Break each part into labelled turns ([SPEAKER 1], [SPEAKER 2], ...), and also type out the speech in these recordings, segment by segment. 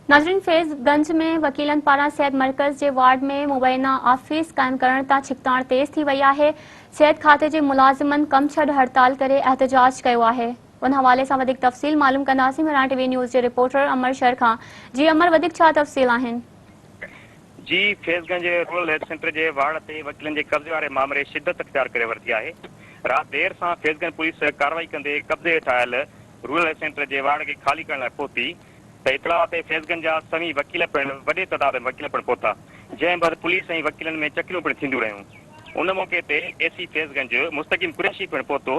[SPEAKER 1] ناظرين فيض گنج ۾ وڪيلن پاران صحت مرڪز جي وارڊ ۾ مبينا آفيس قائم ڪرڻ تان ڇڪتاڻ تيز ٿي وئي آهي، صحت کاتي جي ملازمن ڪم ڇڏ هڙتال ڪري احتجاج ڪيو آهي. ان حوالي سان وڌيڪ تفصيل معلوم ڪنداسين مهراڻ ٽي وي نيوز جي رپورٽر امر شر کان جي امر وڌيڪ ڇا تفصيل آهن؟
[SPEAKER 2] جي Faiz Ganj rural health centre جي وارڊ تي وڪيلن جي قبضي واري مامري شدت اختيار ڪري ورتي آهي، رات دير سان فيض گنج پوليس ڪارروائي ڪندي قبضي هيٺ آيل رورل هيلٿ سينٽر جي وارڊ کي خالي ڪرڻ لاء پهتي ته اطلاع تي فيض گنج جا سوين وڪيل پڻ وڏي تعداد ۾ وڪيل پڻ پهتا، جنهن بعد پوليس ۽ وڪيلن ۾ چڪريون پڻ ٿينديون رهيون. ان موقعي تي اي سي فيض گنج مستقيم قريشي پڻ پهتو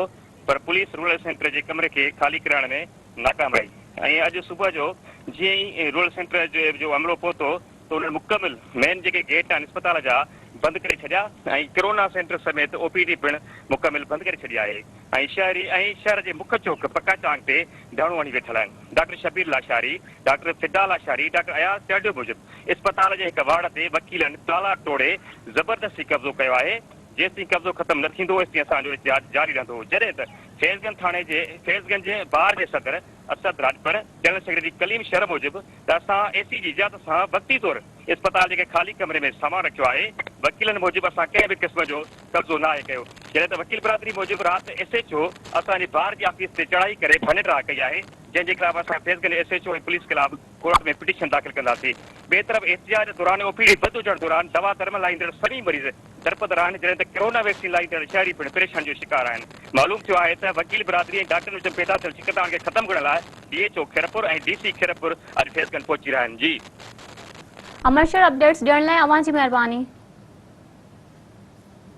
[SPEAKER 2] پر پوليس رورل سينٽر جي ڪمري کي خالي ڪرائڻ ۾ ناڪام رهي ۽ اڄ صبح جو جيئن ئي رورل سينٽر جو عملو پهتو ته انهن مڪمل مين جيڪي گيٽ آهن اسپتال جا بند ڪري ڇڏيا ۽ ڪرونا سينٽر سميت او پي ڊي پڻ مڪمل بند ڪري ڇڏي آهي ۽ شهري ۽ شهر جي مک چوڪ پڪا چانگ تي ڌرڻو هڻي ويٺل آهن. Doctor Shabbir Lashari, doctor Fida Lashari, doctor Ayaz Chandio موجب اسپتال جي هڪ وارڊ تي وڪيلن تالا ٽوڙي زبردستي قبضو ڪيو آهي، جيستائين قبضو ختم نه ٿيندو ايستائين اسان جو احتجاج جاري رهندو، جڏهن ته فيض گنج ٿاڻي جي فيض گنج بار جي صدر اسد راڄپر، جنرل سيڪريٽري ڪليم شر موجب ته اسان اي سي جي اجازت سان وقتي طور اسپتال جي هڪ خالي ڪمري ۾ سامان رکيو آهي، وڪيلن موجب اسان ڪنهن به قسم جو قبضو ناهي ڪيو، جڏهن ته وڪيل برادري موجب رات ايس ايڇ او اسان جي بار جي آفيس تي چڙهائي ڪري ڀڃ ڊاهه ڪئي آهي، جنهن جي خلاف اسان Faiz Ganj S H O ۽ police خلاف ڪورٽ ۾ پٽيشن داخل ڪنداسين. ٻئي طرف احتجاج دوران او پي ڊي بند هجڻ دوران دوا درمل لاء ايندڙ سوين مريض درپدر آهن، جڏهن ته ڪرونا ويڪسين لاء ايندڙ شهري پڻ پريشاني جو شڪار آهن. معلوم ٿيو آهي ته وڪيل برادري ۽ ڊاڪٽرن وچ ۾ پيدا ٿيل ڇڪتاڻ کي ختم ڪرڻ لاء D H O Khairpur ۽ D C Khairpur اڄ فيض گنج پهچي رهيا آهن. جي.
[SPEAKER 1] امرشر اپڊيٽس ڏيڻ لاء اوهان جي مهرباني.